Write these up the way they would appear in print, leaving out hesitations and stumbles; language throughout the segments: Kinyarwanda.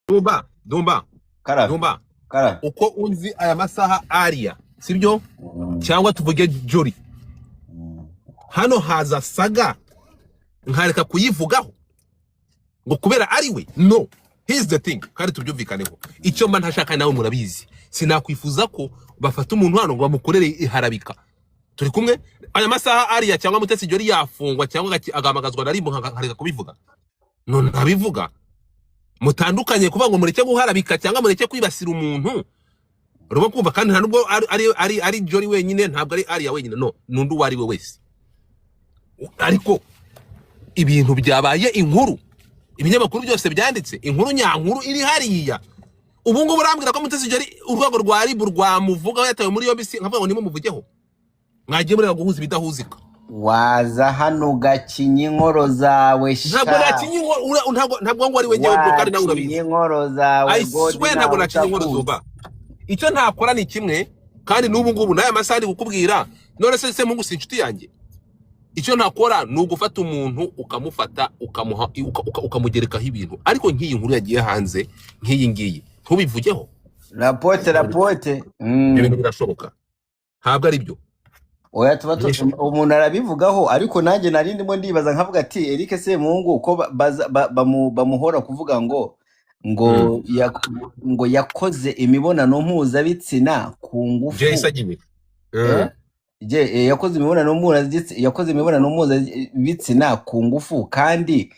Dumba, Dumba. Karame. Dumba. Karame. Uko unzi aya masaha, Ariya, sibyo? Cyangwa tuvuge Jolly. Hano haza saga nkareka kuyivugaho ngo kubera ari we? No, here's the thing, kandi tubyumvikaneho. Icyo mba ntashaka, nawe murabizi, sinakwifuza ko bafata umuntu hano ngo bamukorere iharabika. Turi kumwe aya masaha, Ariya cyangwa Mutesi Jolly yafungwa cyangwa agahamagazwa na RIB, nkareka kubivuga? No, ntabivuga. Mutandukanye kuvuga ngo mureke guharabika cyangwa mureke kwibasira umuntu. Urimo kumva? Kandi nta nubwo ari Jolly wenyine, ntabwo ari Ariya wenyine, no n'undi uwo ari we wese. Ariko ibintu byabaye inkuru, ibinyamakuru byose byanditse inkuru nyankuru iri hariya. Ubu ngubu urambwira ko Mutesi Jolly urwego rwa RIB rwamuvugaho, yatawe muri yombi, si nkavuga ngo nimumuvugeho? Mwagiye mureba guhuza ibidahuzika. Waza hano ugakinya inkoro zawe. Ntabwo Sha. nakinya inkoro, ntabwo ngo ari we njyewe bro, kandi nawe Wakinya urabizi. inkoro zawe. I God. swear, ntabwo Nawe nakinya inkoro. utakuzi. Zuba, icyo ntakora ni kimwe, kandi n'ubu ngubu n'aya masaha ndi kukubwira. None se Semungu si inshuti yanjye? Icyo ntakora ni ugufata umuntu, ukamufata, ukamuha, ukamugerekaho ibintu. Ariko nk'iyi nkuru yagiye hanze nk'iyi ngiyi, ntubivugeho. Rapote, rapote. Ibyo bintu birashoboka? Ntabwo ari byo. Oya, tuba umuntu arabivugaho, ariko nanjye nari ndimo ndibaza nkavuga ati Eric Semungu ko bamuhora kuvuga ngo ngo yakoze imibonano mpuzabitsina ku ngufu. Jay Sagiwe. Eh? Je, yakoze imibonano mpuzabitsina ku ngufu, kandi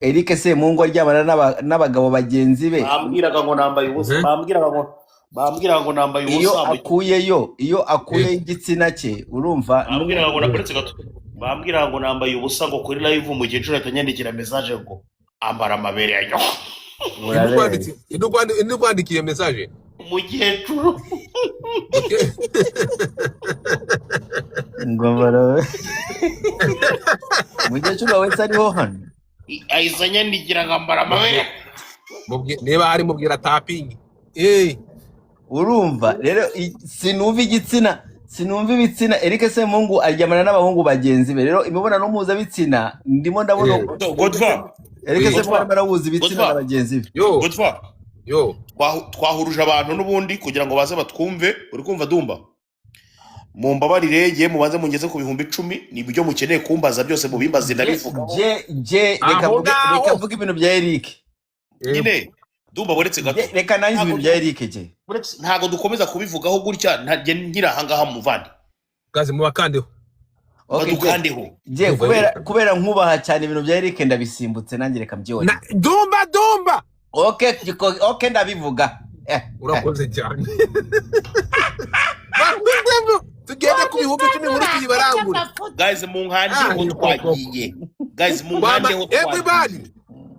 Eric Semungu aryamana n'abagabo bagenzi be. Bambwiraga ngo nambaye ubusa. Bambwiraga ngo nambaye Iyo ubusa mu akuyeyo, iyo akuyeyo igitsina cye, urumva? Bambwiraga ngo, uretse gato, bambwiraga ngo nambaye ubusa, ngo kuri live umukecuru ahita anyandikira message ngo ambara amabere ya nyoko. Urabeshya. Indi ukwandikiye message? Umukecuru. Okay. Ngo barabe umukecuru wawe se ariho hano? Ahise anyandikira ngo ambara amabere. Niba hari mubwira tapingi eh. Urumva rero, sinumva igitsina, sinumva ibitsina. Eric Semungu aryamana n'abahungu bagenzi be. Rero imibonano mpuzabitsina, ndimo ndabona Eh. Godfa. Eric Oui. Semungu arimo arahuza ibitsina Godfa. na bagenzi be. Yo. Godfa. Yo. Twahuruje abantu n'ubundi kugira ngo baze batwumve. Uri kumva, Dumba? Mumbabarire, ngiye mubanze mungeze ku 10,000. Nibyo mukeneye kumbaza byose mubimbaze, ndabivugaho. Je, reka Aho mvuge, ngaho. reka mvuge ibintu bya Eric. Nyine Dumba, buretse gato. Je, reka nangize Ntabwo ibintu bya Eric je. Ntabwo dukomeza kubivugaho gutya, ntajye nkiri ahangaha muvandi. Gazi mubakandeho. Okay, je. Badukandeho. Je, Ndumva kubera yumvikana. kubera nkubaha cyane, ibintu bya Eric ndabisimbutse nanjye, reka mbyihorere. Na Dumba, Dumba. Okay, okay, ndabivuga. Urakoze cyane. Tugende ku 10,000, inkuru tuyibarangure. Guys, munkandeho. Ah, Twagiye, guys. Wama Munkandeho, twagiye. Everybody,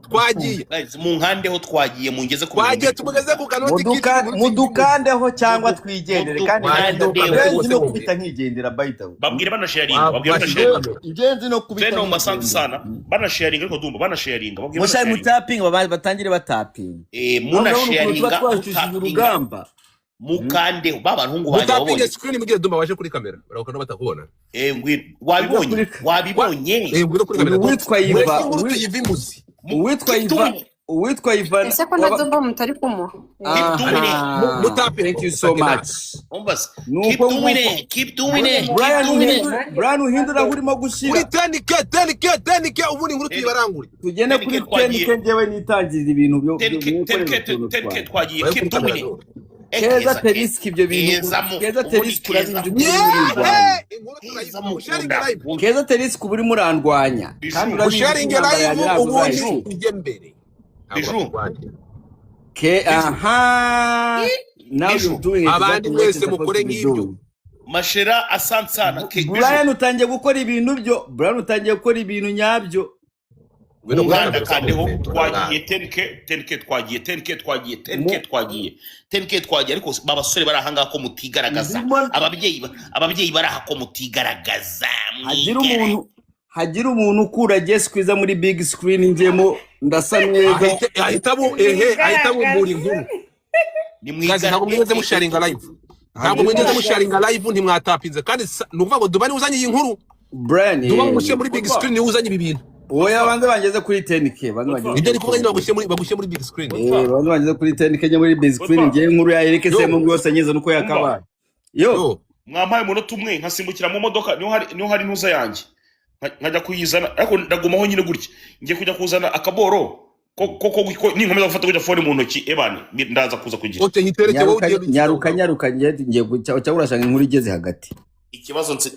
twagiye. Guys, munkandeho, twagiye, mungeze ku Twagiye. 10,000. Tumugeze ku kanoti Muduka k'icumi, inkuru tuyivuge. Mudukandeho cyangwa twigendere kandi. Wagiye. Mudukandeho. Ngenzi no kubita nkigendera, by the way. Babwire banasharinga, babwire Wabashije banasharinga. kamera. Ngenzi no kubita Venom, asante nkigendera. sana. Banasharinga, ariko Dumba, banasharinga, babwire Mushari banasharinga. mutapinga, batangire batapinga. Eh. Aho urabona ukuntu tuba Munasharinga, twashyushije mutapinga. urugamba. Mukandeho ba bahungu banjye. Mutapinge Wabonye? screen, mugire Dumba waje kuri kamera, barakana batakubona. Eh, ngwino, wabibonye? Wabibonye? Eh, ngwino kuri kamera. Uyu witwa Mureke Iva inkuru tuyive imuzi. uwitwa Keep Iva doing it. uwitwa Iva Ese ko na Dumba mutari kumuha? Keep doing it. Aha. Mutapinge. Thank you so much. Umva se. Keep Nuko doing nguko. it, keep doing it, keep Brian, doing it. uhindure, Brian, uhindure aho urimo gushyira. Kuri 10K, 10K, 10K, ubundi inkuru tuyibarangure. Tugende 10K kuri twagiye. 10K, njyewe nitangirira ibintu byo 10K, mwikorera 10K, utuntu 10K twawe. twagiye. Bari Keep kuri kamera. doing it. Do. Eh, Keza Keza, Teriski, ibyo bintu Keza mu Keza ubundi Teriski, Keza urabizi ko urimo urindwanya. Inkuru Keza turayivuga, sharing mukunda. live. Keza Teriski, uba urimo urandwanya Bijou. kandi urabizi ko Musharinge intambara yanjye live, ntabwo ubundi uzayitsinda. ujye mbere. Ntabwo Bijou. bakurwanya. Ke aha, now Bijou. you're doing Abandi exactly what mwese you're supposed mukore to be nk'ibyo. doing. Mashera, asante sana. Bijou. Brian, utangiye gukora ibintu byo, Brian, utangiye gukora ibintu nyabyo. Ngwino kuri Munganda kamera. kandeho. Usanga Twagiye 10K, 10K twagiye, 10K twagiye, 10K Mu twagiye, 10K twagiye. Ariko ba basore bari ahangaha ko mutigaragaza? Ndimo Ababyeyi bari aha ko mutigaragaza? Hagira Mwigere. umuntu, hagira umuntu ukura Jesi kwiza muri big screen, njyemo ndasa neza. Ahita ehe, ahita abumbura inkuru. Guys, ntabwo mwigeze musharinga live, ntabwo mwigeze musharinga live, ntimwatapinze. Kandi ni ukuvuga ngo Duba niwe uzanye iyi nkuru. Brian. Duba mushyire muri big screen, niwe uzanye ibi bintu. Oya, banze bangeze kuri 10K, banze bageze Nibyo kuri ndi kuvuga nyine, 10K. bagushyire muri big screen. Eh, banze bageze kuri 10K njye muri big screen. Godfa. Ngiye inkuru ya Eric Yo. Semungu yose nyize nuko yakabaye. Yo. Yo. Mwampaye umunota umwe nkasimbukira mu modoka, niho hari intuza yanjye, nkajya kuyizana, ariko ndagumaho nyine gutya, ngiye kujya kuzana akaboro ko ninkomeza gufata gutya phone mu ntoki, ebane ndaza kuza kugira. Okay, nyitereke wowe. Nyaruka. Ugiye. Nyaruka, nyaruka, ngiye cyangwa urashaka inkuru igeze hagati?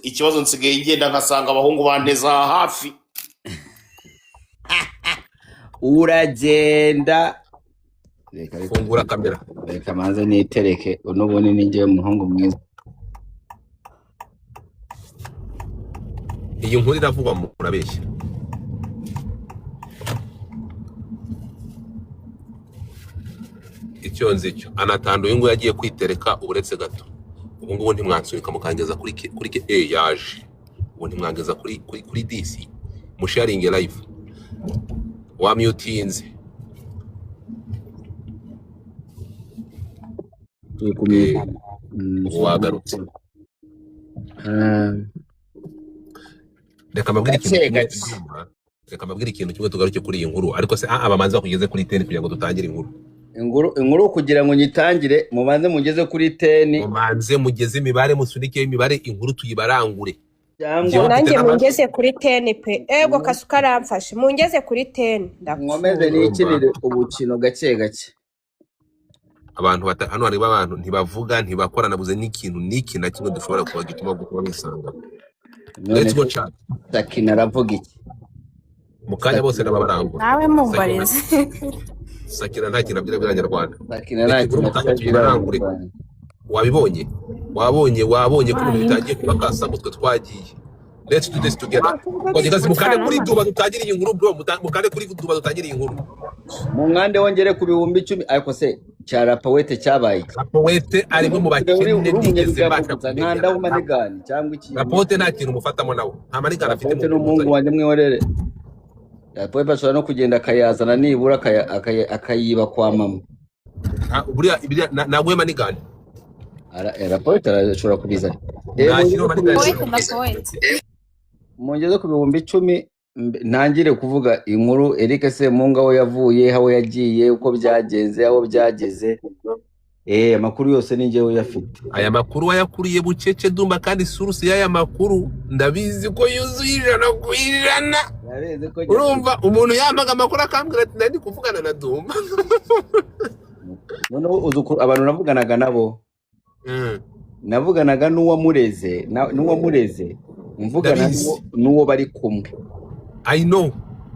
Ikibazo nsigaye ngenda nkasanga abahungu banteza hafi. Uragenda, reka, reka. Fungura kamera. Reka manze nitereke, n'ubundi ni njyewe muhungu mwiza. Iyi nkuru iravugwa, murabeshya. Icyo nzi cyo, anatanda uyu nguyu agiye kwitereka. Uretse gato, ubu ngubu ntimwansunika mukangeza kuri yaje ubu ntimwangeza kuri disi musharinge live wamyutinze. Turi kumwe. Ubu wagarutse. Reka mbabwire ikintu Gake kimwe. gake. Reka mbabwire ikintu kimwe, tugaruke kuri iyi nkuru, ariko se abamanzi bakugeze kuri 10 kugira ngo dutangire inkuru. Inkuru kugira ngo nyitangire, mubanze mugeze kuri 10. Mumanze mugeze imibare, musunike imibare, inkuru tuyibarangure. Cyangwa Njyewe mfite Nanjye n'ama mungeze kuri 10 pe. Ego, kasuka aramfashe, mungeze kuri 10. Nkomeze Ndapfuye. nikinire ubukino gake gake. Abantu hano harimo abantu ntibavuga, ntibakora, nabuze n'ikintu n'iki na kimwe dushobora kuba gituma gutuma bisanga. None Let's go se chat. Sakina aravuga iki? Mu kanya bose Sakina n'ababarangura. Nawe Sakina. mumbarize. Sakina nta kintu abwira abanyarwanda. Sakina Reka nta inkuru kintu mu kanya atabwira tuyibarangure. abanyarwanda. Wabonye ko ibintu Bayi. bitangiye kuba kasamutwe, twagiye. Let's do this together. Twageze, mukande kuri duba dutangire iyi nkuru, bro. Mukande kuri duba dutangire iyi nkuru. Mu mwande wongere ku 10,000, ariko se cya Rapawete cyabaye iki? Rapowete ari imwe mu Uri bakene uri ntigeze umunyabigambo mbasha gusa kumenya. nkandaho manigani cyangwa iki? Rapote nta kintu umufatamo nawe, nta manigani afite Rapote mu n'umuhungu muzanye. wanjye, mwihorere. Rapote ashobora no kugenda akayazana, nibura akayiba kwa mama. Buriya naguhe manigani. Rapote arashobora kubizana. Eh, Nashyiraho mungeze ku manigani. Poete na poete. Mungeze ku 10,000, ntangire kuvuga inkuru Eric Semungu, aho yavuye, aho yagiye, uko byagenze, aho byageze. Amakuru yose ni njyewe uyafite. Aya makuru wayakuriye bucece, Dumba, kandi source y'aya makuru ndabizi ko yuzuye 100%. Yabizi ko njye Urumva umuntu yampaga amakuru akambwira ati nari ndi kuvugana na Dumba. Noneho uzi abantu navuganaga nabo, navuganaga n'uwamureze n'uwamureze mvugana Ndabizi. n'uwo bari kumwe. I know.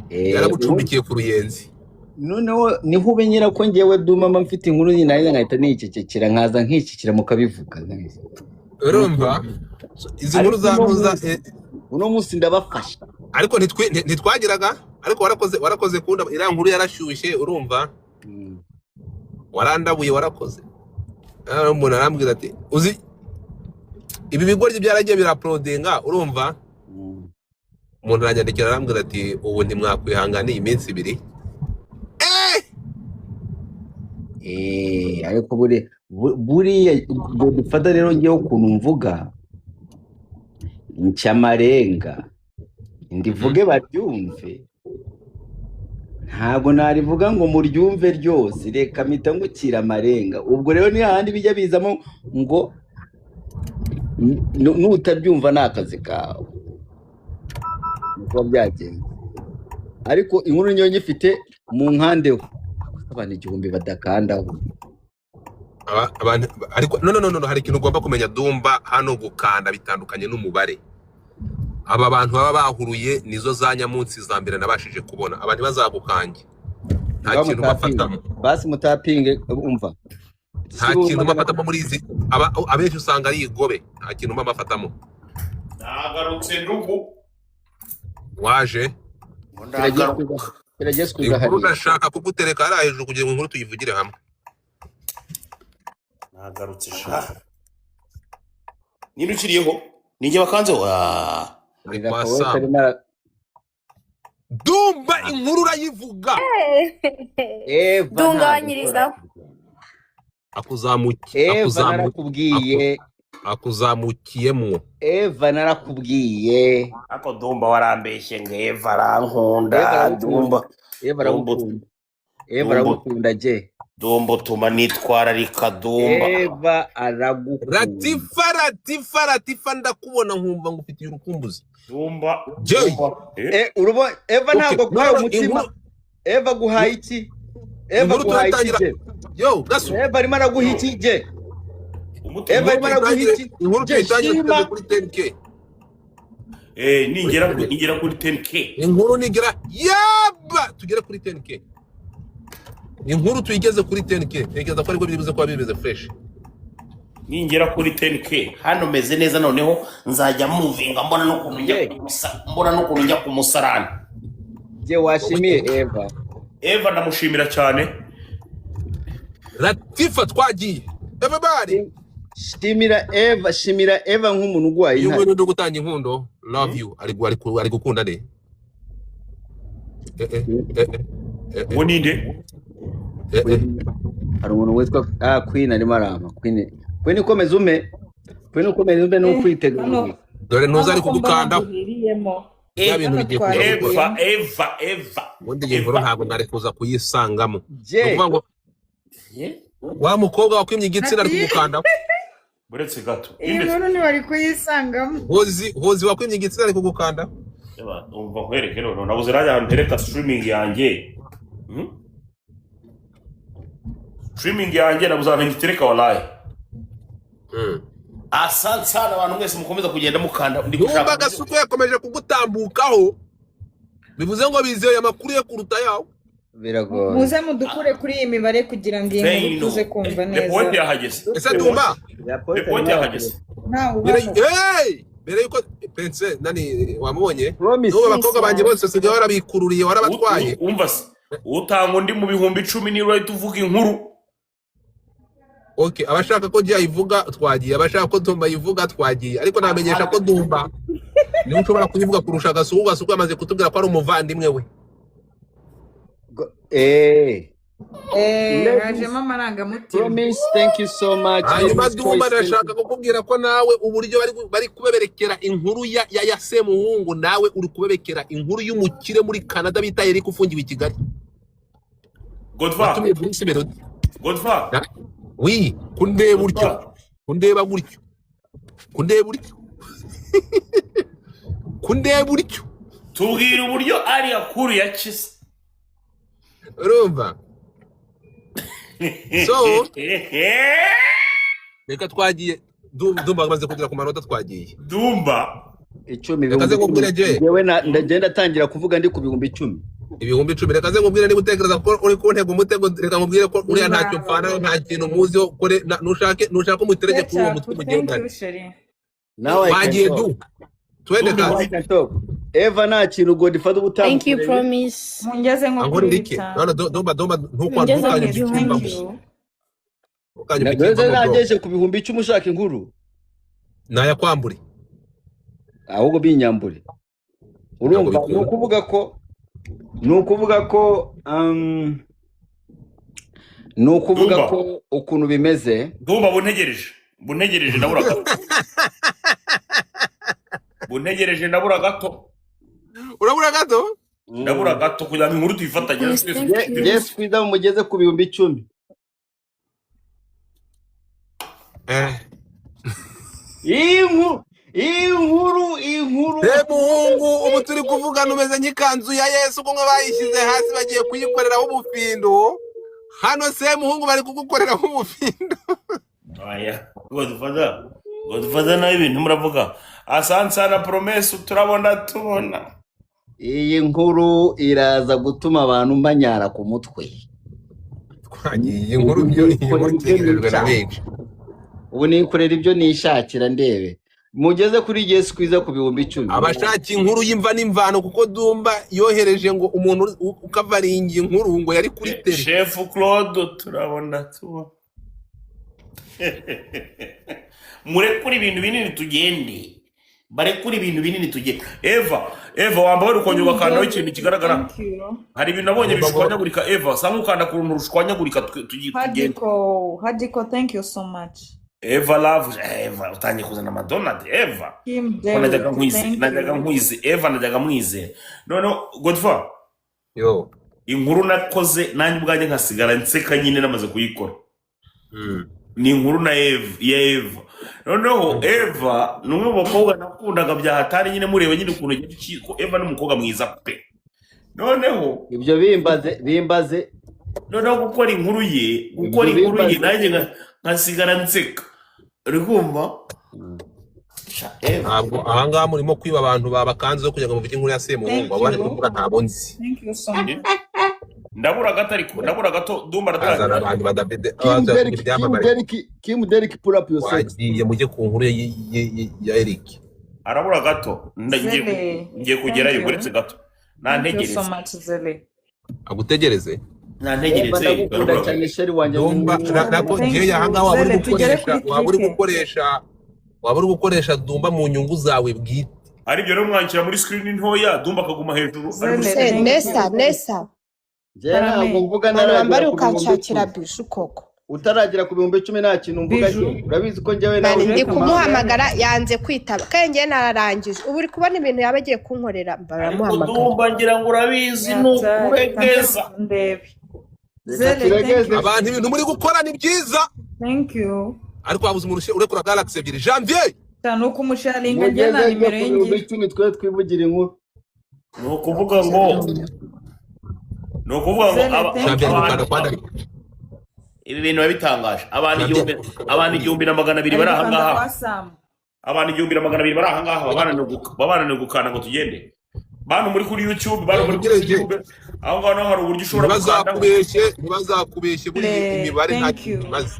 Yaragucumbikiye ku Ruyenzi. Noneho niho umenyera ko njyewe Duma mba mfite inkuru nyine, narangiza nkahita nicecekera, nkaza nkicikira mukabivuga. Urumva izi nkuru Ariko za uno ntuza munsi, uno munsi ndabafasha. Ariko ntitwagiraga, ariko warakoze kunda iriya nkuru yarashyushye, urumva? Warandabuye, warakoze. Umuntu arambwira ati uzi ibi bigoryi byaragiye biraprodinga, urumva? Umuntu aranyandikira arambwira ati ubu ntimwakwihangana iyi minsi ibiri. Ariko buriya dufata rero, ngewe ukuntu mvuga ncyamarenga ndivuge baryumve, ntabwo narivuga ngo muryumve ryose, reka mpita ngukira amarenga. Ubwo rero ni hahandi bijya bizamo ngo nutabyumva ni akazi kawe, niko byagenze. Ariko inkuru niyo nyifite mu nkandeho, abantu 1000 badakandaho. Abantu ariko no no no no, hari ikintu ugomba kumenya, Dumba, hano gukanda bitandukanye n'umubare. Aba bantu baba bahuruye nizo za nyamunsi za mbere nabashije kubona, abantu bazagukange nta Ngaho kintu mutapinge. bafatamo. Basi mutapinge, umva. Nta Sibo kintu magana bafatamo muri izi, abenshi usanga ari igobe, nta kintu bafatamo. Nagarutse ndugu. Waje. Ngo Kirageze ndagaruka. kirageze kuza Inkuru hariya. ndashaka kugutereka hariya hejuru kugira ngo inkuru tuyivugire hamwe. Nagarutse sha, ninde ukiriyeho? Ninjye bakanzeho. Ari Rira kwa Poete Sam. arimo Dumba, inkuru urayivuga. Eva ntabwo Dunganyirizaho. Akuzamuki Eva akuzamu narakubwiye. Akuzamukiyemwo. Eva, narakubwiye. Ariko Dumba, warambeshye ngo Eva arankunda. Eva aragukunda. Dumba. Eva Dumba. aragukunda, Eva Dumba. aragukunda je. Dumba, utuma nitwararika, Dumba. Eva aragukunda. Latifa, Latifa, Latifa, ndakubona nkumva ngufitiye urukumbuzi. Dumba. Jay. Dumba. Eh? Urubo Eva Okay. ntabwo aguhaye No, umutima. Inkuru. Eva aguhaye iki? Eva Inkuru aguhaye iki? turatangira. Je. Yo Gasu. Eva arimo araguha iki je? Umutima. Eva arimo araguha Tuyitangire iki? Inkuru Je. tuyitangire Shima. tugeze kuri 10K. Ningera kuri 10K. Inkuru nigera yaba tugere kuri 10K, inkuru tuyigeze kuri 10K, ntekereza ko aribwo biri kuba bimeze fresh. Ningera kuri 10K hano meze neza, noneho nzajya muvinga mbona n'ukuntu njya Je. mbona n'ukuntu njya ku musarani. Je, washimiye Eva? Eva ndamushimira cyane. Latifa, twagiye, everybody. Shimira Eva, shimira Eva nk'umuntu uguhaye Uyu intare. nguyu uri gutanga inkundo, love you, ari gukunda de eh eh eh eh eh. Uwo ninde? Eh eh. Hari umuntu witwa Queen arimo arampa. Queen, Queen, ukomeza ume, Queen, ukomeza ume. Hano N'ukwiteguye. Dore ntuza hano ari ko mbona kugukandaho. duhiriyemo. Bya bintu Hano bigiye kuza gukora. Eva. twahiriyemo. Eva, Eva. Ubundi iyi nkuru Eva. ntabwo nari kuza kuyisangamo. Ni Je. ukuvuga ngo wa mukobwa wakwimye igitsina ari kugukandaho. Buretse gato. Iyi Inde? nkuru ntibari kuyisangamo. Hozi, Hozi, wakwimye igitsina ari kugukandaho. Eva, umva nkwereke noneho nabuze nanjye ahantu ntereka streaming yanjye. Streaming yanjye nabuze ahantu ngitereka, wallahi. Asante sana abantu mwese mukomeza kugenda mukanda, ndi Numva gushaka. Gasuku yakomeje kugutambukaho, bivuze ngo bizeye amakuru ye kuruta yawe. Biragoye. Muze mudukure kuri iyi mibare kugira ngo iyi nkuru Veino. tuze kumva The neza. Point yahageze. Ese Dumba? The Point yahageze. Ntawe Mbere ubaho. Hey! Mbere yuko Prince nani wamubonye? Promise. N'ubu abakobwa banjye bose usigaye warabikururiye, warabatwaye. Umva se, utanga undi mu 10,000 niba urahita uvuga inkuru. Okay, abashaka ko Jay ayivuga twagiye, abashaka ko Dumba ayivuga twagiye, ariko namenyesha ko Dumba niwe ushobora kuyivuga kurusha Gasuku. Gasuku yamaze kutubwira ko ari umuvandimwe we. Ladies, Hajemo amarangamutima. Promise, thank you so much. Hanyuma Ladies Dumba, Choice, thank you. ndashaka kukubwira ko nawe uburyo bari kubeberekera inkuru ya Semuhungu, nawe uri kubebekera inkuru y'umukire muri Canada bita Eric ufungiwe i Kigali. Godfa. Watumiye Bruce Melody. Godfa. Wi kundeba utyo. Godfa. Kundeba gutyo, kundeba utyo, kundeba utyo. Tubwira uburyo ari akuru yakize. Urumva? So reka twagiye. Dumba amaze kugera ku manota, twagiye. Dumba. 10, Reka ze 10,000. nkubwire je. Njyewe ndagenda atangira kuvuga ndi ku 10,000. 10,000. Reka ze nkubwire, niba utekereza ko uri kuntega umutego, reka nkubwire ko uriya ntacyo mpfana, nta kintu muziho. Kore nushake umutereke kuri uwo mutwe Ketchup, thank mugendane. you chérie. Now I can Twagiye. talk. Du twende. Dumba. Now Kazi. I can talk. Eva, nta kintu Godfather Thank you, utamukoreye. Promise. Mungeze nko kuri Ankorera iki? 5. None Dumba, Dumba, Mungeze mu ntukanyumve 1000. ikimbamo. Thank you. Ntukanyumve Nageze ikimbamo, bro. nageje ku 10,000 ushaka inkuru. Nayakwambure. Ahubwo binyambure. Ntabwo Urumva, ni bikunda. ukuvuga ko ni ukuvuga ko ni ukuvuga Dumba. ko ukuntu bimeze. Dumba, buntegereje, ndabura gato, buntegereje, ndabura gato. Urabura gato. Ndabura gato kugira ngo inkuru tuyifatanye Promise, twese. thank you. Yes, kwiza mugeze ku 10,000. Inkuru, inkuru, inkuru. Semuhungu, ubu turi kuvugana umeze nk'ikanzu ya Yesu kumwe bayishyize hasi bagiye kuyikoreraho ubufindo. Hano Semuhungu bari kugukoreraho ubufindo. Aya, Godfather, Godfather, nawe ibintu muravuga. Asante sana Promesse, turabona tubona. Iyi nkuru iraza gutuma abantu mbanyara ku mutwe. Twagiye, inkuru byo, iyi nkuru Nikorera ibyo itegerejwe na nishakira. benshi. Ubu nikorera ibyo nishakira, ndebe mugeze kuri Yesu kwiza ku 10,000. Abashaka inkuru y'imva n'imvano, kuko Dumba yohereje ngo umuntu ukavaringa inkuru ngo yari kuri tele. Chef Claude, turabona tubona. Murekure ibintu binini tugende, barekure ibintu binini tugende. Eva, Eva, wambaye ukongera ugakandaho ikintu kigaragara. Thank you. Hari ibintu nabonye Ugomba bishwanyagurika. Eva, sanga ukanda ku runtu rushwanyagurika, tugende. Hadiko, Hadiko, thank you so much. Eva Love, Eva utangiye kuzana amadonald. Eva Kim ko najyaga Derrick, nkwize, thank najyaga you. nkwize Eva, najyaga mwizera. Noneho Godfa, Yo. inkuru nakoze nanjye ubwanjye nkasigara nseka nyine namaze kuyikora, ni inkuru na Eva, ya Eva. Noneho Eva ni umwe mu bakobwa nakundaga bya hatari nyine, mureba nyine ukuntu ko Eva ni umukobwa mwiza pe. Noneho Ibyo bimbaze bimbaze. Noneho gukora inkuru ye, gukora Ibyo inkuru ye, bimbaze. nanjye nkasigara nseka, uri kumva? Sha, Eva. Ntabwo ahangaha murimo kwiba abantu babakanze kugira ngo muvuge inkuru ya Semuhungu. Thank Abo bari you. kuvuga ntabwo nzi. Thank you so much. Ndabura gato, ariko ndabura gato, Dumba Azana aratangira. abantu badafite Kim abaza Derrick, Kim ibyamamare. Derrick, Kim Derrick, pull up your socks. Wagiye mujye ku nkuru ya Eric. Arabura gato, Zele, ngiye thank kugerayo. you. Uretse gato, Thank you so nantegereze. much, Zele. Agutegereze. Eva, Nantegereze. ndagukunda Arabura cyane gato. chéri wanjye. Dumba nako Thank ngewe you. ahangaha waba uri Zele, tugere gukoresha kuri waba uri 3K. gukoresha waba uri gukoresha Dumba mu nyungu zawe bwite. Aribyo rero, mwakira muri screen ntoya, Dumba akaguma hejuru ari muri Zele, Se screen. thank Nesa, you. Nesa. Njyewe ntabwo Karame. mvuga Mani ntaragera wambari ku bihumbi ukanshakira 10. Bijou koko. Utaragera ku bihumbi 10 nta kintu mvuga Bijou. cyo. Urabizi ko njyewe nawe Mani ndi Reka ufite impamvu. kumuhamagara yanze kwitaba, kandi njyewe nararangije. Ubu uri kubona ibintu yaba agiye kunkorera, Ariko baramuhamagara. Dumba, ngira ngo urabizi, ni Yatari. ukuregeza. Kanze ndebe. Reka Zele, thank turegeze. you. Abantu, ibintu muri gukora ni byiza, Thank you. ariko wabuze umuntu urekura Galaxy ebyiri, Janvier. Cyane uko umusharinga njye nta Mugeze nimero ku ye bihumbi ngira. 10 twe twivugira inkuru. Ni ukuvuga ngo Zele, thank Janvier ari you. gukanda abantu kwa ndari. Ibi bintu biba bitangaje, abantu Janvier 1000 ari gukanda abantu kuri 1200 Ari bari gukanda ahangaha. kwa Sam. Abantu 1200 bari ahangaha baba bananiwe gukanda ngo tugende. Bantu muri kuri YouTube, bantu muri kuri Ntegereje. YouTube, aho ngaho naho hari uburyo ushobora gukandaho. Ntibazakubeshye, ntibazakubeshye, buriya Zele, imibare nta thank kintu you. imaze.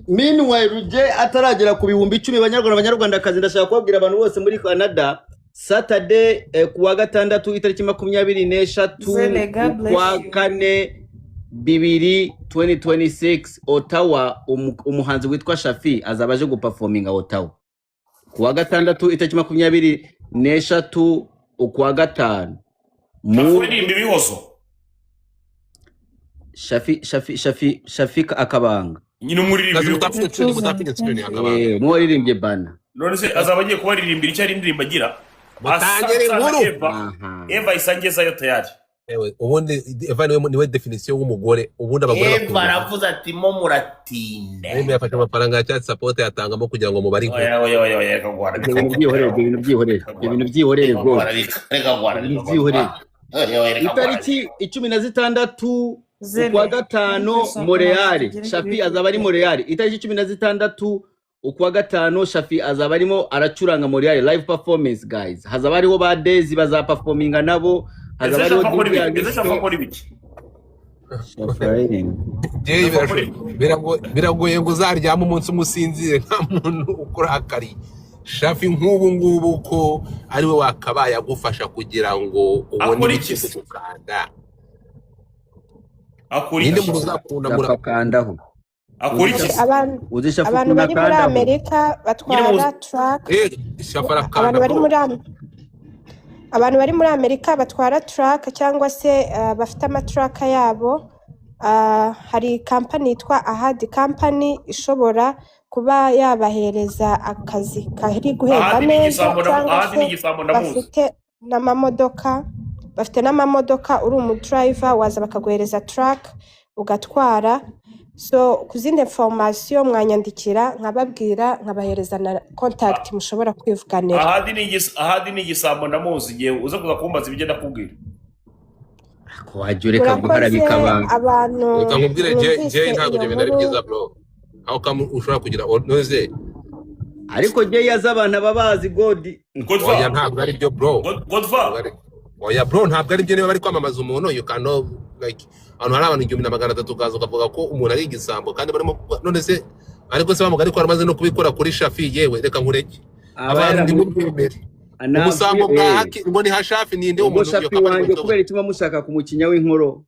Meanwhile, Ruge ataragera ku bihumbi 10, banyarwanda, banyarwandakazi, ndashaka kubabwira abantu bose muri Canada, Saturday, ku wa gatandatu, itariki 23 Zele, God bless ukwa you. kane bibiri 2026, Ottawa, umuhanzi witwa Shafi azaba aje guperforminga Ottawa ku wa gatandatu, itariki 23 ukwa gatanu. Shafi Mu uririmba ibihozo? Shafi, Shafi, Shafi, Shafi Akabanga. Nyine umuririmba Kazi ibihozo. mutapinge The screen, chosen, mutapinge screen thank you. akabanga. Muwo waririmbye bana. None se azaba agiye kubaririmbira icyo ari indirimbo agira Mutangire asa na inkuru. Eva. Aha. Eva isangezayo tayari. Ewe, ubundi Eva niwe definition w'umugore. Ubundi abagore Eva bakunda aravuze ati mo muratinda. Nimba yafashe amafaranga ya child support yatangamo kugira ngo mubare inkuru. Oya, oya, oya, oya, reka guhara. Ibyo bintu byihorere, ibyo bintu byihorere, ibyo bintu byihorere Reka rwose. guhara, reka guhara. Ibintu Reka byihorere. guhara, oya, oya, reka guhara. Itariki 16 Zele, ukwa thank gatanu, you so much. Montreal, Tugere kuri Shafi azaba ari 3K. Montreal. Itariki 16 ukwa gatanu, Shafi azaba arimo aracuranga Montreal, live performance guys. Hazaba hariho ba Daisy bazaperforminga nabo, hazaba Ese hariho Shafi akora DJ ibiki? Ese Shafi Agisto. akora ibiki? Shafi aririmba. Jay, Shafi akora ibiki? biragoye ngo uzaryame umunsi umwe usinzire nta muntu ukurakariye. Shafi nk'ubu ngubu ko ari we wakabaye agufasha kugira ngo ubone Akora ibiki iki se? gukanda. Akora Ninde iki? muntu Shafi uzakunamura? akandaho. Akora Uzi iki Shafi, se? Abantu uzi Shafi abantu ukuntu bari muri akandaho. Amerika Nyine muzi batwara truck. Shafi arakanda Abantu bari bro. muri abantu bari muri Amerika batwara truck cyangwa se bafite amatraka yabo, hari kampani yitwa Ahadi Company ishobora kuba yabahereza akazi kari guhemba Ahadi ni neza, igisambo, cyangwa Ahadi ni se igisambo, ndamuzi. bafite n'amamodoka, bafite n'amamodoka. Uri umudriver waza bakaguhereza truck ugatwara. So ku zindi information mwanyandikira nkababwira, nkabahereza na contact mushobora kwivuganira. Ahadi ni igisambo, ndamuzi. Igihe uza kuza kumbaza ibyo ndakubwira. Ko wajya ureka Murakoze. guharabika abantu. Abantu Reka nkubwire, Jay, mwumvise Jay, ntabwo iyo ibyo bintu ari nkuru. byiza bro. Aho kam ushobora kugira noze. Ariko jye yaza abantu aba bazi godi. Oya. Godfa. Ntabwo ari byo bro. Godfa. Ntabwo ari, oya bro, ntabwo ari byo. Niba bari kwamamaza umuntu, you cannot, like, ahantu hari abantu 1300 ukaza ukavuga ko umuntu ari igisambo kandi barimo, none se ariko se bamuga, ariko waramaze no kubikora kuri Shafi. Yewe, reka nkureke. Aba Abantu yaramu ntimubyemere ubusambo anabwi bwa haki ngo ni hashafi ninde Ubwo umuntu iyo Shafi kampani wanjye, witwa kubera ituma mushaka kumukinya w'inkoro,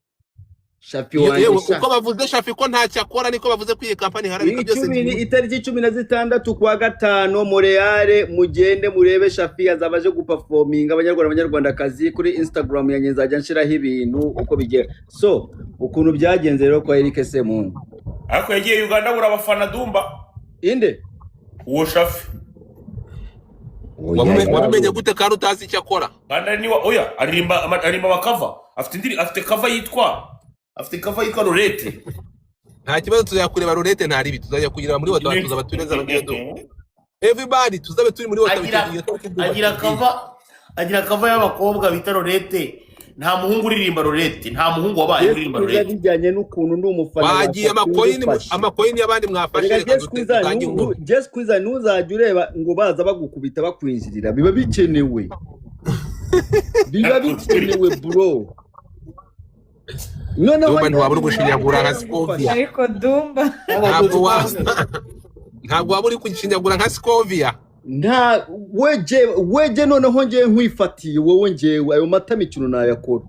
Shafi wanjye. Yewe, Sha uko bavuze Shafi ko ntacyo akora, niko bavuze ko iyi kampani iharabika byose. Itariki 16 kwa gatanu, Montreal, mugende murebe Shafi azaba aje guperforminga. Abanyarwanda, abanyarwandakazi, kuri Instagram yanjye nzajya nshiraho ibintu uko bigera. So ukuntu byagenze rero kwa Eric Semungu. Ariko yagiye Uganda abura abafana, Dumba. Inde? Uwo Shafi. Oya, Wabimenye yarabonye. gute kandi utazi icyo akora? Kandi ari niwa, oya, aririmba amakava, afite indiri, afite cover yitwa Rurete. Nta kibazo, tuzajya kureba Rurete, nta ribi, tuzajya kugira muri Ottawa, tuzaba tureza ababyeyi, everybody tuzabe turi muri Ottawa. Agira Icyo gihe tariki Dumba agira tubwire. cover, agira cover y'abakobwa bita Rorete. Nta muhungu uririmba Rorete, nta muhungu wabaye Jesi uririmba Kwiza, Rorete. bijyanye n'ukuntu ndi umufana wa Wagiye Shafi amakoyini ngufashe. Amakoyini y'abandi mwafashe. Erega Reka Jesi Kwiza, dutange inkuru. Jesi Kwiza, ntuzajya ureba ngo baza bagukubita bakwinjirira, biba bikenewe, biba bikenewe bro. Noneho Dumba, ntiwaba uri njyewe gushinyagura nka ngufashe. Scovia? Ariko Dumba. Ntabwo waba uri gushinyagura nka Scovia? Nta weje weje, noneho ngewe nkwifatiye wowe, ngewe ayo mata mikino nayakora,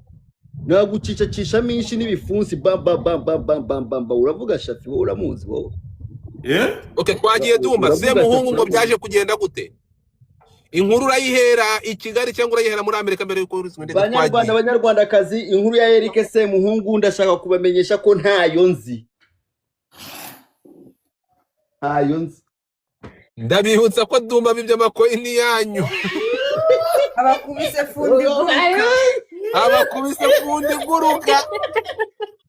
nagucicacishamo inshi n'ibifunsi, bam bam bam bam bam bam bam bam. Uravuga Shafi, wowe uramuzi wowe? Eh. Okay, twagiye Dumba. Uravuga Semuhungu Shafi ngo uramuzi? Byaje kugenda gute? Inkuru urayihera i Kigali cyangwa urayihera muri Amerika mbere y'uko uruzwa indege? Banyarwanda, Twagiye. banyarwandakazi, inkuru ya Eric Semuhungu ndashaka kubamenyesha ko ntayo nzi, ntayo nzi. Ndabibutsa ko Dumba bibye amakoyini yanyu. Abakubise fundi guruka. Abakubise fundi guruka.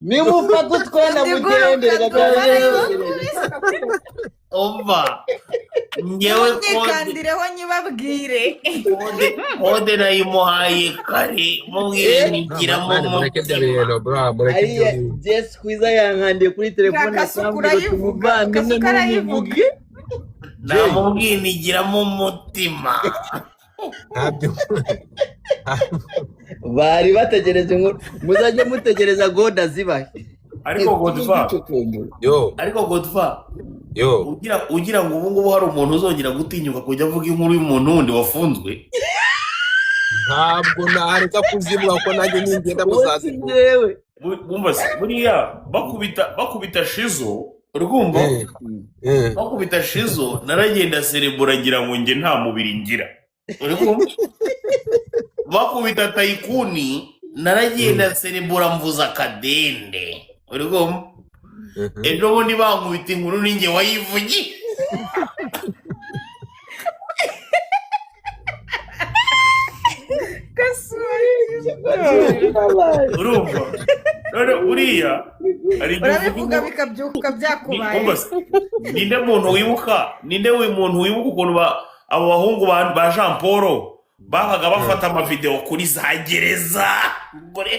Nimufate utwenda Fundi mugende. guruka. Reka Dumba tubareberere. Umva, ngewe kode Ntimwikandireho nyibabwire. Kode nayimuhaye kare, mubwire nigiramo Mani, mureke ibyo umutima. bintu bro, mureke ibyo Ariya bintu. Jesi Kwiza yankandiye kuri telefone Kasuku akambwira ati urayivuga. umuvandimwe Kasuku arayivuga. ntubivuge. Namubwiye nigiramo umutima. Ntabyo. Bari bategereje inkuru, muzajye mutegereza goda zibahe. Ariko Godfa, Ducukumbura. Yo. Ariko Godfa, Yo. ugira ngo ubu ngubu hari umuntu uzongera gutinyuka kujya avuga inkuru y'umuntu wundi wafunzwe? Ntabwo nareka kuzivuga kuko nanjye ningenda Uwo si muzazivuga. njyewe. Bumva se, buriya bakubita Shizo, urumva? Bakubita Shizo, naragenda serebura ngira ngo njye nta mubiri ngira, uri kumva? Bakubita Tayikuni, naragenda serebura mvuza akadende, uri kumva? Ejo bundi bankubita inkuru ninjye wayivugiye. Kasuku. Urumva none buriya hari igihe uvuga Urabivuga inkuru bikabyuka byakubaye. Umva se, ninde muntu wibuka, ninde muntu wibuka ukuntu abo bahungu ba Jean Paul babaga bafata amavideo kuri za gereza? Gore.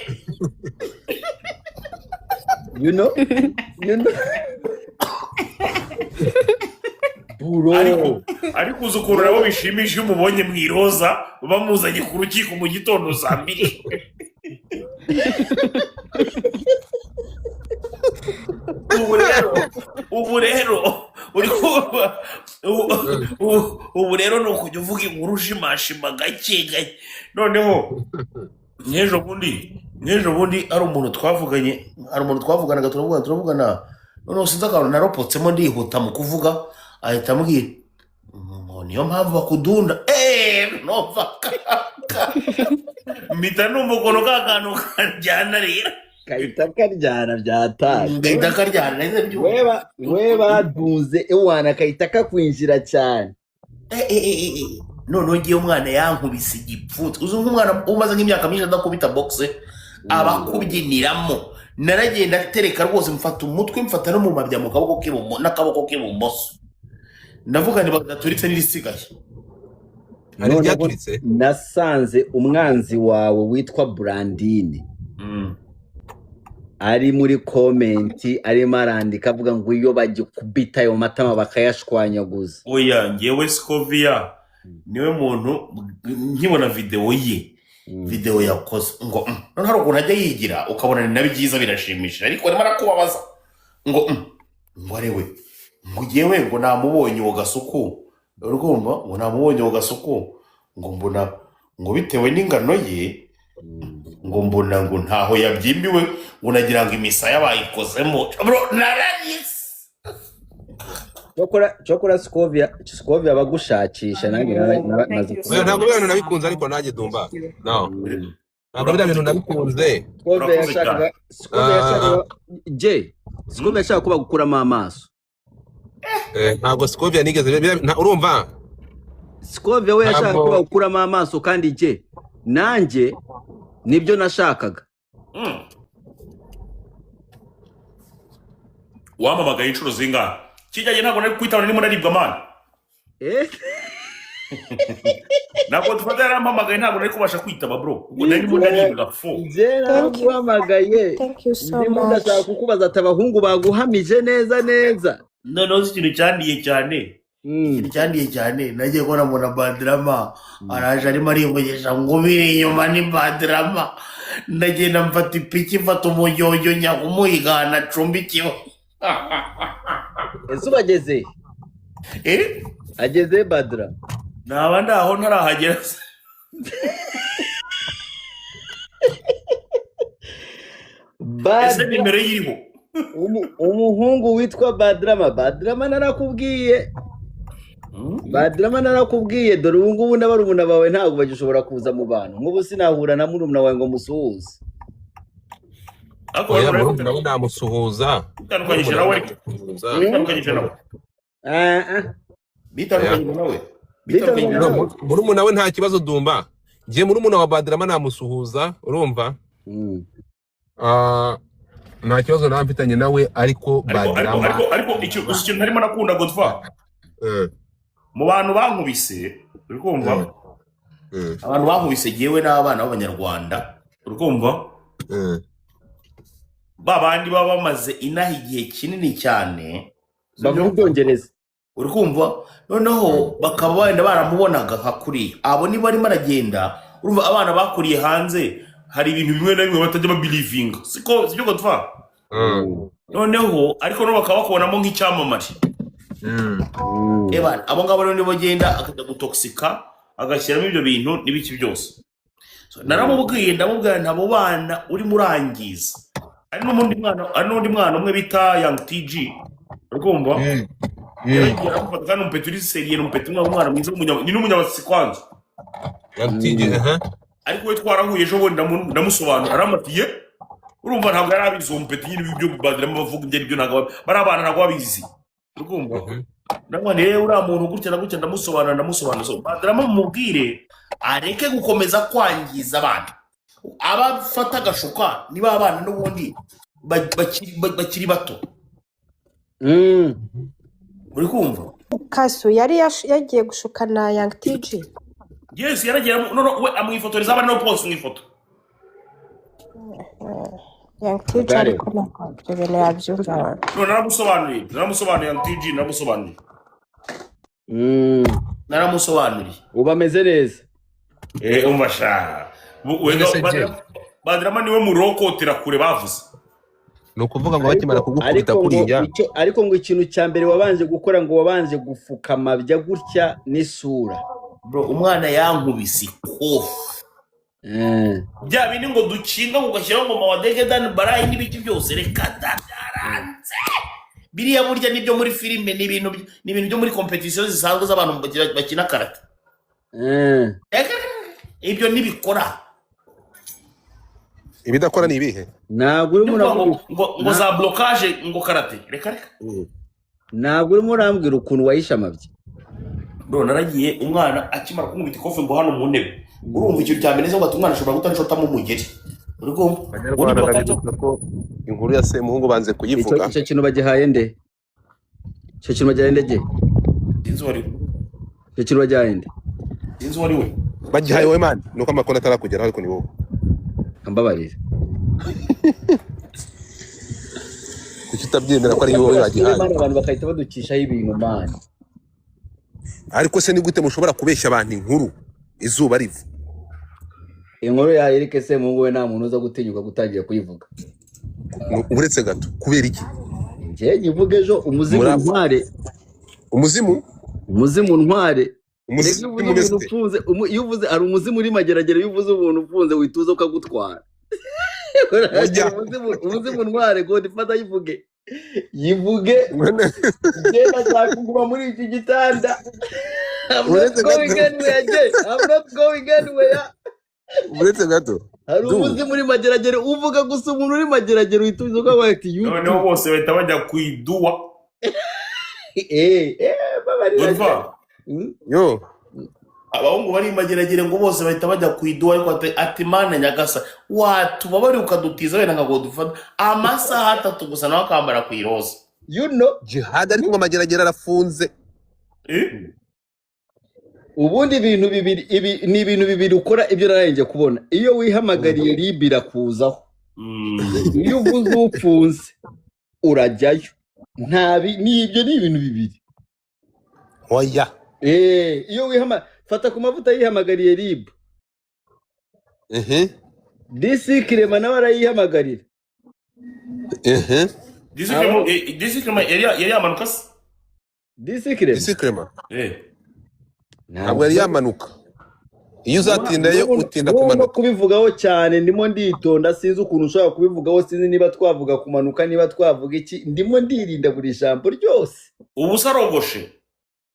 You know, you know bro. Ariko uzi ukuntu nabo bishimisha iyo umubonye mu iroza bamuzanye ku rukiko mu gitondo saa 2? Ubu rero uri kumva, ubu rero ni ukujya uvuga inkuru ushimashima gake gake. Noneho nk'ejo bundi hari umuntu twavuganye, Hari umuntu twavuganaga, turavugana turavugana, noneho sinzi akantu naropotsemo ndihuta mu kuvuga, ahita ambwira ngo niyo mpamvu bakudunda. Eee, numva Mpita numva ukuntu ka kantu karyana rero. Kahita karyana byataye. Ngahita karyana, nahise mbyumva. We badunze ewana, kahita kakwinjira cyane. Eh. Noneho ngiye umwana yankubise igipfunsi, uzi nk'umwana umaze nk'imyaka myinshi adakubita boxe aba akubyiniramo. Naragenda atereka rwose, mfata umutwe, mfata no mu mabya mu kaboko n'akaboko k'ibumoso, Ndavuga nti bagaturitse n'irisigaye. Hari Noneho iryaturitse. nasanze umwanzi wawe witwa Brandine ari muri comment, arimo arandika avuga ngo iyo bagikubita ayo matama bakayashwanyaguza. Oya, ngewe Scovia niwe muntu nkibona videwo ye, videwo yakoze ngo Noneho hari ukuntu ajya yigira ukabona ni na byiza, birashimishije, ariko arimo arakubabaza ngo ngo arewe ngo ngewe ngo namubonye uwo Gasuku, urumva, ngo namubonye uwo Gasuku, ngo mbona ngo bitewe n'ingano ye, ngo mbona ngo ntaho yabyimbiwe, ngo nagira ngo imisaya bayikozemo. Bro, nararize. Cyokora Scovia abagushakisha nanjye maze Thank you so Oya, ntabwo kubibona. biriya bintu nabikunze, ariko nanjye Dumba no, ntabwo biriya bintu nabikunze. Scovia Urakoze cyane. yashakaga, Scovia yashakaga J Scovia yashaka ko bagukuramo amaso. Ntabwo Scovia nigeze urumva. Scovia we yashaka ko Ntabwo bagukuramo amaso, kandi jye nanjye nibyo nashakaga. Wampamagaye inshuro zingahe kijyanye? Ntabwo nari kwitaba, ndimo naribwa mani. Eh? Ntabwo dufata, yarampamagaye, ntabwo nari kubasha kwitaba bro, ubwo nari ndimo Njye ndaribwa fo. njye Thank you. naraguhamagaye, Thank you so ndimo much. ndashaka kukubaza ati abahungu baguhamije neza neza. Noneho uzi ikintu cyandiye cyane? Ikintu cyandiye cyane, nagiye kubona mbona Badrama araje arimo arivugisha ngo ubiri inyuma ni Badrama. Ndagenda mfata ipiki, mfata umujyojyo, njya kumuhigana acumbikiwe. Ese ubageze? Eh? Ageze Badra? Naba ndaho ntarahagera se. Ese Badra nimero ye iriho? Umuhungu witwa Badrama, Badrama narakubwiye. Badrama narakubwiye, dore ubu ngubu n'abarumuna bawe ntabwo bagishobora kuza mu bantu. Nk'ubu sinahura na murumuna wawe ngo musuhuze. Ariko Oya, barumuna murumuna we namusuhuza. bitandukanyije Murumuna nawe we ariko namusuhuza. Mm? bitandukanyije nawe. Ah, ah. Oya. Bitandukanyije nawe, Bitandukanye bitandukanyije No, nawe. nawe. Murumuna we nta kibazo. Dumba, njye murumuna wa Badrama namusuhuza, urumva? Ah, nta kibazo naba mfitanye nawe, ariko Ariko ariko Badrama ariko ariko uzi ikintu ntarimo nakunda, Godfa? Mu bantu bankubise, uri kumva? Abantu bankubise jyewe n'abana b'abanyarwanda, Uri kumva? Ba bandi baba bamaze inaha igihe kinini cyane. Bavuga Sibyo? ibyongereza. Uri kumva? Noneho bakaba wenda baramubonaga nka kuriya, abo niba arimo aragenda, urumva abana bakuriye hanze hari ibintu bimwe na bimwe batajya babilivinga, siko sibyo Godfa? Noneho ariko nabo bakaba bakubonamo nk'icyamamare. Eba abo ngabo rero nibo bagenda akajya gutoxika, agashyiramo ibyo bintu n'ibiki byose. So, naramubwiye, ndamubwira nti abo bana urimo urangiza. Hari n'undi mwana umwe bita Young TG, uri kumva? Yaragiye aramufata, kandi umupeti uri seriye, ni umupeti umwana mwiza ni n'umunyabasi kwanza. Aha. Ariko we twarahuye ejo bundi, ndamusobanura, aramatiye. Urumva ntabwo yari abizi uwo mupeti nyine, ibyo Badrama bavuga ibyo aribyo, ntabwo bari abana, ntabwo babizi, uri kumva? Ndamubwira rero uriya muntu gutya na gutya, ndamusobanura, ndamusobanura. So, Badrama mumubwire areke gukomeza kwangiza abana, abafata agashuka niba abana n'ubundi bakiri bato. Uri kumva? Kasu yari yagiye gushukana Young TG. Yes, yaragiye no we amwifotoreza, abana no post mu ifoto. Young TG. Bwari. Ariko ntabwo ibyo bintu yabyumva. No, naramusobanuriye, naramusobanuriye Young TG, naramusobanuriye. Naramusobanuriye. Ubu ameze neza. Eh, umva sha. None se Jay, Badrama niwe murokotera kure bavuze. Ni ukuvuga ngo bakimara Ariko kugukubita ariko ngo kuriya icyo, ariko ngo ikintu cya mbere wabanje gukora, ngo wabanje gupfukama bya gutya n'isura. Bro, umwana yankubise ikofi. Bya bindi ngo dukinga ngo ugashyiraho ngo mawadegedani barayi n'ibiki byose, reka da, byaranze biriya. Burya nibyo muri filime, ni ibintu byo muri kompetisiyo zisanzwe z'abantu bakina karate. Ibyo ntibikora. Ibidakora ni ibihe? Ntabwo urimo Ni ukuvuga ngo uravuga ngo za blocage, ngo karate, reka reka. Ntabwo urimo urambwira ukuntu wahishe amabyi. Bro, naragiye, umwana akimara kunkubita ikofi ngo hano mu ntebe. Urumva ikintu cya mbere ngo ati umwana ashobora gutanshotamo umugeri, uri kumva? Ubundi Abanyarwanda, bakajya ndabibutsa ko inkuru ya Semuhungu banze Icyo kuyivuga. Icyo kintu bagihaye nde? Icyo kintu bagihaye nde ge? Sinzi uwo ari we. Icyo kintu bagihaye nde? Sinzi uwo ari we. Bagihaye wowe mani, nuko amakuru atarakugeraho, ariko ni wowe. Mbabarira. Kuki utabyemera ko ari wowe Sura bagihaye? mani, abantu bagahita baducishaho ibintu mani. Ariko se ni gute mushobora kubeshya abantu inkuru izuba riva? Inkuru ya Eric Semuhungu we nta muntu uza gutinyuka gutangira kuyivuga. Uretse gato, kubera iki? Njye nyivuga ejo umuzimu Murapfa. ntware. Umuzimu? Umuzimu ntware. Reka, iyo Umuzimu uvuze umeze umuntu ute? ufunze, iyo uvuze hari umuzimu uri Mageragere, iyo uvuze umuntu ufunze wituza ukagutwara. Oya. Umuzimu ntware, Godfather, yivuge yivuge. Njye ndashaka kuguma muri iki gitanda. I'm not Uretse going gato. anywhere, Jay. I'm not going anywhere. Uretse gato. Hari Du. umuzi muri Mageragere uvuga gusa, umuntu uri Mageragere uhita uza ukavuga ati Noneho YouTube. bose bahita bajya ku iduwa. Babarira. Urumva? Yo. Abahungu bari i Mageragere ngo bose bahita bajya ku iduwa, ariko ati mana nyagasa, watubabari ukadutiza wenda nka dufata amasaha 3 gusa, nawe akambara ku iroza. You know. Jihad, ariko ngo Mageragere arafunze. Eh? Ubundi ibintu bibiri, ibi ni ibintu bibiri ukora, ibyo narangije kubona: iyo wihamagariye RIB irakuzaho, iyo uvuze upfunze urajyayo. Nta ni ibyo, ni ibintu bibiri. Oya. Iyo wihama fata ku mavuta yihamagariye RIB, DC Kirema nawe arayihamagarira. Disi yari yamanuka se? DC Kirema. DC Clement. Eh. Ntabwo yari yamanuka. Iyo uzatindayo utinda no kumanuka. Kubivugaho cyane ndimo nditonda, sinzi ukuntu ushobora kubivugaho, sinzi niba twavuga kumanuka, niba twavuga iki, ndimo ndirinda buri jambo ryose. Ubu se arogoshe?